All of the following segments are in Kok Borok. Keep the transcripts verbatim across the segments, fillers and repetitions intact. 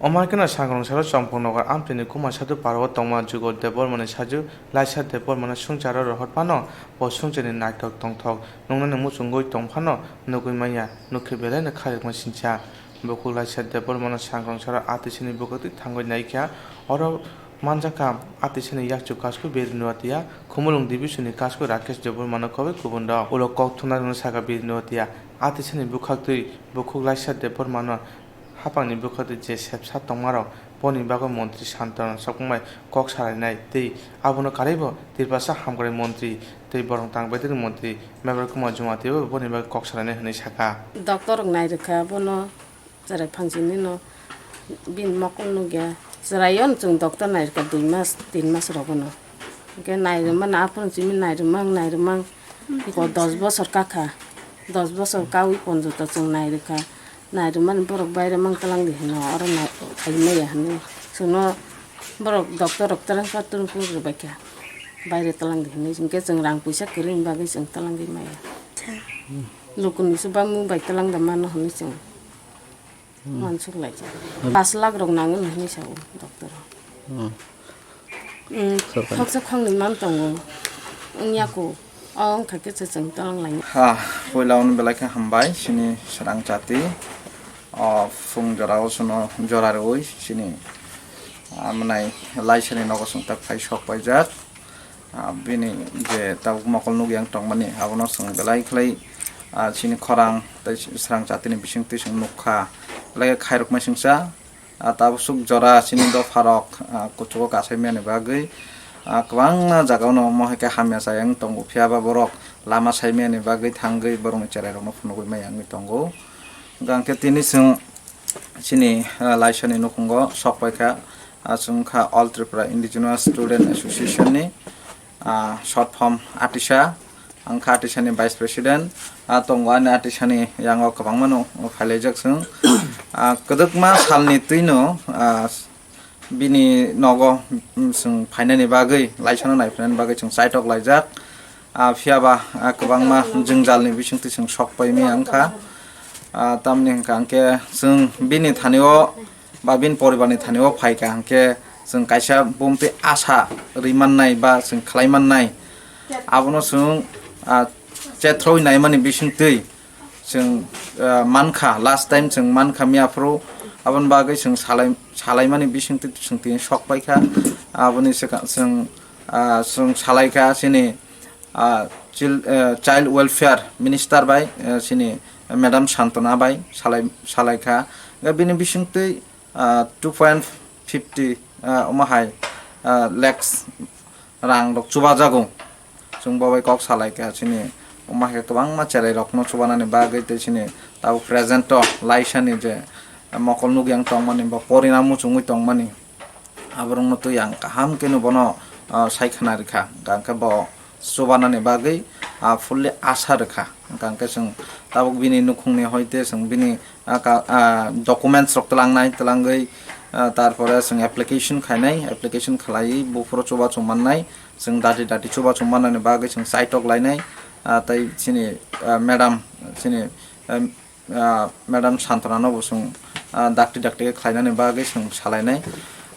Omo hai kheno Sangrong salo Chongpong nogar amtwini Kuma Sadhu parao tongma Jugal Debbarmani sajwk Laisa Debbarmano swngcharo rohor phano bo swngcharni naithok tongthok nuknani muchungwi tongphano nugwi manya, nukhe belaino khairokma sincha. Bukhuk Laisa Debbarmano Sangrong salo a tisani bwkhaktwi thangwi naikha, oro manjakha a tisani yakchu Kaskui Biri Nuatia, Khumulwng division ni Kaskui Rakesh Debbarmano khobwi kubunrok. Ulo kok thumnarokno sakha Biri Nuatia, a tisani bwkhaktwi bukhuk Laisa Debbarmano Hapangni bwkhaktwi je sepsa tongmarok boni bagwi montri Santana Chakma bai kok salainai tei abono karwibo Tiprasa hamkrai montri tei borong tang bedekni montri Mevar Kumar Jamatia bai boni bagwi kok salainai hwnwi sakha. Doctor rok nairwkha bono, chwrai phangsini no bini mokol nukya. Chwraio no chwng doctor nairwkha dui mas, tin mas rogo no. Hwnkhe nairwmani aphuru chini nairwmang, nairwmang. Iko dos bosor kakha. Dos bosor kawi ponjoto chwng nairwkha. Nairwmani borok baire mang twlang di hino, oro nai-, khai maya hwnwi. Chwngno borok doctor rok twrwngsa twrwngsa rwbaikha. Baire twlang di hwnwi. Hwnkhe chwng rang puisa kwrwini bagwi chwng twlangwi maya. Lukuni se bangmung bai twlang da mano hwnwi chwng. Mansuk laijak. Pas lakh rok nango hinwi sao doctor. Hmm. Khoksa khoknwi man tongo. Wngya ko. O wngkha khe se chwng tong lainai. Ha, puila ono belai khe hambai chini srang chati. O phung jora o chwngno jora rwui chini, ah, mwnai Laisani nogo chwng tak phai sok paijak. Ah, bini je tabuk mokol nukya wng tongmani, abono chwng belai khlai, ah, chini khorang tei srang chatini bisingtwi chwng nukha. Belai khe khairokma singcha, ah, tabuk swk jora chini dopharok, ah, kuchugo kasaimani bagwi, ah, kwbangma jagao no omo hai khe hamya chaya wng tongo, phiya ba borok lama saimani bagwi thangwi borokni cherairokno phunugwi maya wngwi tongo. Hwnkhe tini chwng chini, ah, Laisani nukhungo sok paikha, ah, chwng kha All Tripura Indigenous Student Association ni, ah, short form Atisa, ang kha Atisa ni Vice President, ah, tongo ani Atisa ni yango kwbangma no phailaijak chwng. Ah, kwdwkma salni twino, ah, bini nogo, mm, chwng phainani bagwi, Laisano naiphainani bagwi chwng chaitok laijak. Ah, phiya ba, ah, kwbangma jwngjalni bisingtwi chwng sok pai maya wngkha. Ah, tamni hwnkha hwnkhe chwng bini thani-o ba bini poribarni thani-o phaikha hwnkhe chwng kaisa bumtwi asa rwi mannai ba chwng khlai mannai. Abono chwng, ah, chethroi naimani bisingtwi chwng, ah, mankha, last time chwng mankha miyaphuru, aboni bagwi chwng salai-, salaimani bisingtwi chwng tini sok paikha. Aboni swkang chwng, ah, chwng salaikha chini, ah, chil-, ah, Child Welfare Minister bai, ah, chini Madam Santana bai salai-, salaikha. Hwnkhe bini bisingtwi, ah, two point fifty, ah, omo hai, ah, lakhs rang rok chubajago. Chwng bo bai kok salai kha chini omo hai khe kwbangma cherai rokno chubanani bagwi tei chini tabuk present o Laisani je mokol nukya wng tongmani ba porina muchungwi tongmani aborokno twi ang kaham khe no bono, ah, sai khna rikha hwnkha hwnkhe bo chubanani bagwi, ah, fully asa rwkha hwnkha hwnkhe chwng tabuk bini nukhungni hoite chwng bini ah, ka-, ah, documents rok twlangnai, twlangwi, ah, tarpore chwng application khainai, application khlaiwi buphuru chubachu mannai, chwng dati dati chubachu mannani bagwi chwng chaitok lainai, ah, tei chini, ah, madam, chini, em, ah, madam Santana no bo chwng, ah, dakti dakti khe khlainani bagwi chwng salainai.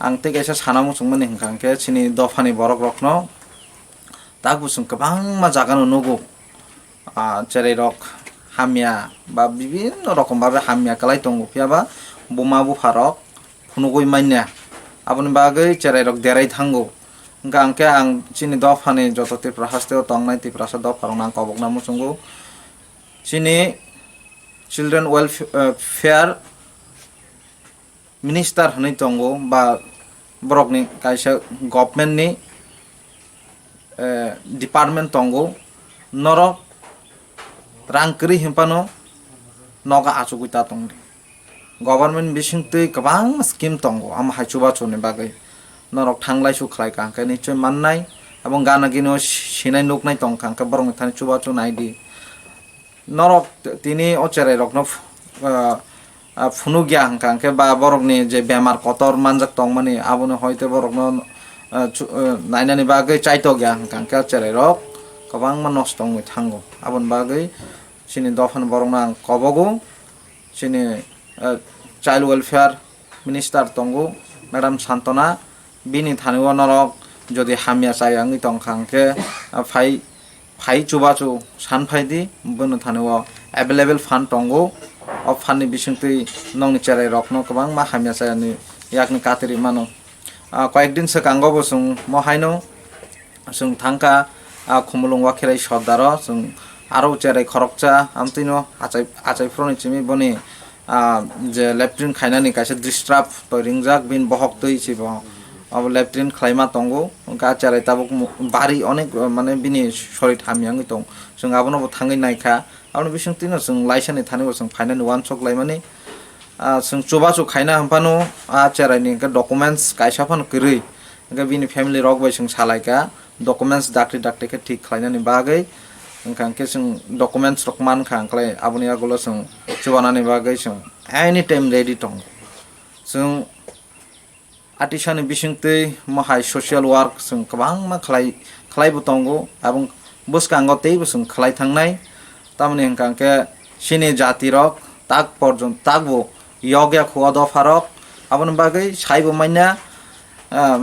Ang tei kaisa sana muchungmani hwnkha hwnkhe chini dophani borok rokno tak bo chwng kwbangma jaga no nugo. Ah, cherai rok hamya ba bibinno rokom babe hamya kwlai tongo, phiya ba buma bupha rok phunugwi manya, aboni bagwi cherai rok derai thango. Hwnkha hwnkhe ang chini dophani joto Tripura hasteo tongnai Tiprasa dopha rokno ang kobokna muchungo. Chini Children Welfare Minister hwnwi tongo ba borokni kaisa government ni, eh, department tongo, norok rang kwrwi hinphano nogo achugwi ta tongdi. Government bisingtwi kwbangma scheme tongo, amo hai chubachu ni bagwi norok thanglaisu khlai kha hwnkhe nichoi mannai, abo gana gini o sinai nuknai tongkha hwnkhe borokni thani chubachu naidi. Norok t-, tini o cherai rokno ph-, ah, ah, phunukya hwnkha hwnkhe ba borokni je bemar kotor manjak tongmani abono hoite borokno, ah, chu-, ah, nainani bagwi chaitokya hwnkha hwnkhe o cherai rok kwbangma nosto wngwi thango. Aboni bagwi chini dophani borokno ang kobogo chini, ah, child welfare Minister tongo, Madam Santona, bini thani o norok jodi hamya chaya wngwi tongkha hwnkhe, ah, phai, phai chubachu san phai di, bini thani o available fund tongo, o fund ni bisingtwi nokni cherai rokno kwbangma hamya chayani yakni katiri mano. Ah, koyekdin swkango bo chwng mo haino chwng thangkha, ah, Khumulwng Wakhirai Sordaro, chwng aro cherai khoroksa amtwino achai, achai phuroni chimi boni, ah, je latrine khainani kaisa disturb toi ringjak, bini bohok twi si bo abo latrine khlaima tongo, hwnkhe ah cherai tabuk mu-, bari onek, ah, mane bini sorit hamya wngwi tong, chwng abono bo thangwi naikha, aboni bisingtwino chwng laisani thani bo chwng phainani uansuk laimani. Ah, chwng chubachu khaina hwnphano, ah, cheraini hwnkhe documents kaisa phano kwrwi, hwnkhe bini family rok bai chwng salaikha documents dakti dakti khe thik khlainani bagwi, wngkha hwnkhe chwng documents rok mankha, hwnkhe aboni yagulo chwng chubanani bagwi chwng anytime ready tongo. Chwng atisani bisingtwi mohai social work chwng kwbangma khlai, khlaibo tongo, aboni bwskango teibo chwng khlai thangnai. Tamoni hwnkha hwnkhe chini jatirok tak porjon-, takbo yokya kho o dopharok, aboni bagwi saibo manya, ah,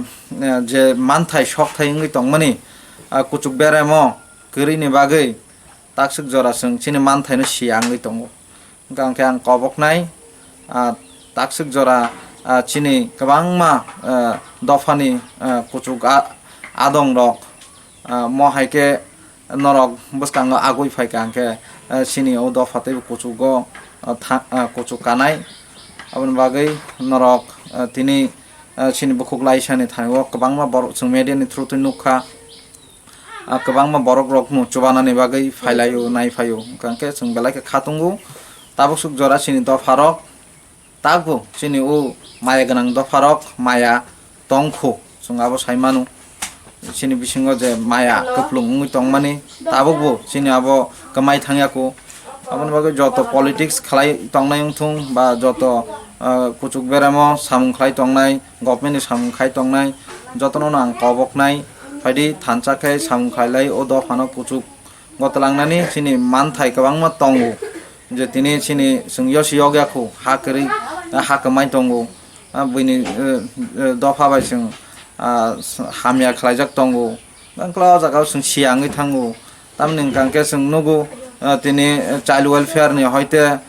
je manthai sokthai wngwi tongmani, ah, kuchuk beremo kwrwini bagwi takswk jora chwng chini manthaino siya wngwi tongo. Hwnkha hwnkhe ang koboknai, ah, takswk jora, ah, chini kwbangma, ah, dophani, ah, kuchuk a-, adongrok, ah, mo hai khe norok bwskango agwi phaikha hwnkhe, ah, chini o dopha teibo kuchugo, ah, tha-, ah, kuchuk kanai. Aboni bagwi norok, ah, tini, ah, chini bukhuk laisani thani o kwbangma borok chwng media ni through twi nukha. Ah, kwbangma borok rokno chubanani bagwi phailaio, naiphaio. Hwnkha hwnkhe chwng belai khe kha tongo. Tabukswk jora chini dopharok, takbo chini o maya gwnang dopharok maya tongkho, chwng abo sai mano. Chini bisingo je maya kwplung wngwi tongmani, tabukbo chini abo kwmai thangya kho. Aboni bagwi joto politics khlai tongnai wngthung ba joto, ah, kuchuk beremo samung khlai tongnai, government ni samung khai tongnai, jotono no ang koboknai, phaidi thansa khe samung khailai o dophano kuchuk gotlangnani chini manthai kwbangma tongo, je tini chini chwng yosi yokya kho, ha kwrwi, ha kwmai tongo, ah, buini, eh, eh, dopha bai chwng, ah, hamya khlaijak tongo. Bangkla o jaga o chwng siya wngwi thango. Tamni hwnkha hwnkhe chwng nugo, ah, tini child welfare ni hoite,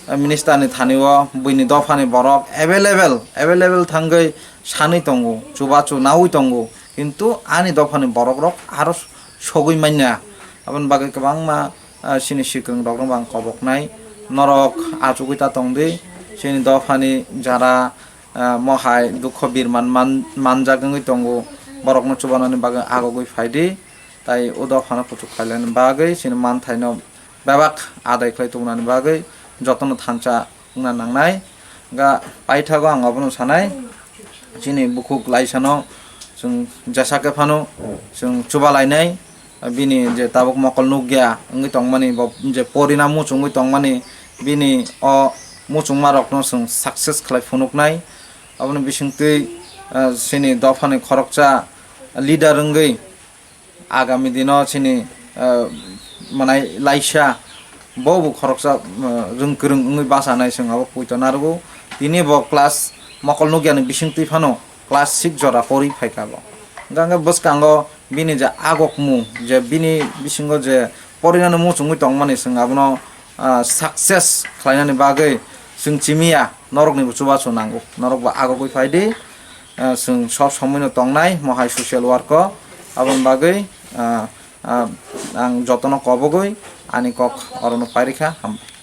ah, minister ni thani o buini dopha ni borok available, available thangwi sanwi tongo, chubachu naui tongo. Kintu ani dopha ni borok rok aro sogwi manya. Aboni bagwi kwbangma, ah, chini swkang rok no bo ang koboknai. Norok achugwi ta tongdi, chini dopha ni jara, ah, mohai dukho birman man-, manjak wngwi tongo, borokno chubanani bagwi agogwi phaidi, tai o dophano kuchuk khlainani bagwi chini manthaino bebak adai khlai tubunani bagwi jotono thansa wngna nangnai. Ga paithago ang obono sanai, chini bukhuk laisano chwng jesa khe phano chwng chuba lainai. Bini je tabuk mokol nukya wngwi tongmani, bo je porina muchungwi tongmani, bini o muchungma rokno chwng success khlai phunuknai. Aboni bisingtwi, ah, chini dophani khoroksa leader wngwi agami dino chini, ah, manai laisa bo bo khoroksa, ah, rwng kwrwng wngwi bachanai chwng abo poito narwgo. Tini bo class mokol nukyani bisingtwi phano class six jora pori phaikha bo. Hwnkha hwnkhe bwskango bini je agokmung, je bini bisingo je porinani muchungwi tongmani, chwng abono, ah, success khlainani bagwi chwng chimiya, norokni bo chubachu nango, norok bo agogwi phaidi, ah, chwng sob somoino tongnai mohai social work o, aboni bagwi, ah, ah, ang jotono kobogwi ani kok orono pairikha, hambai.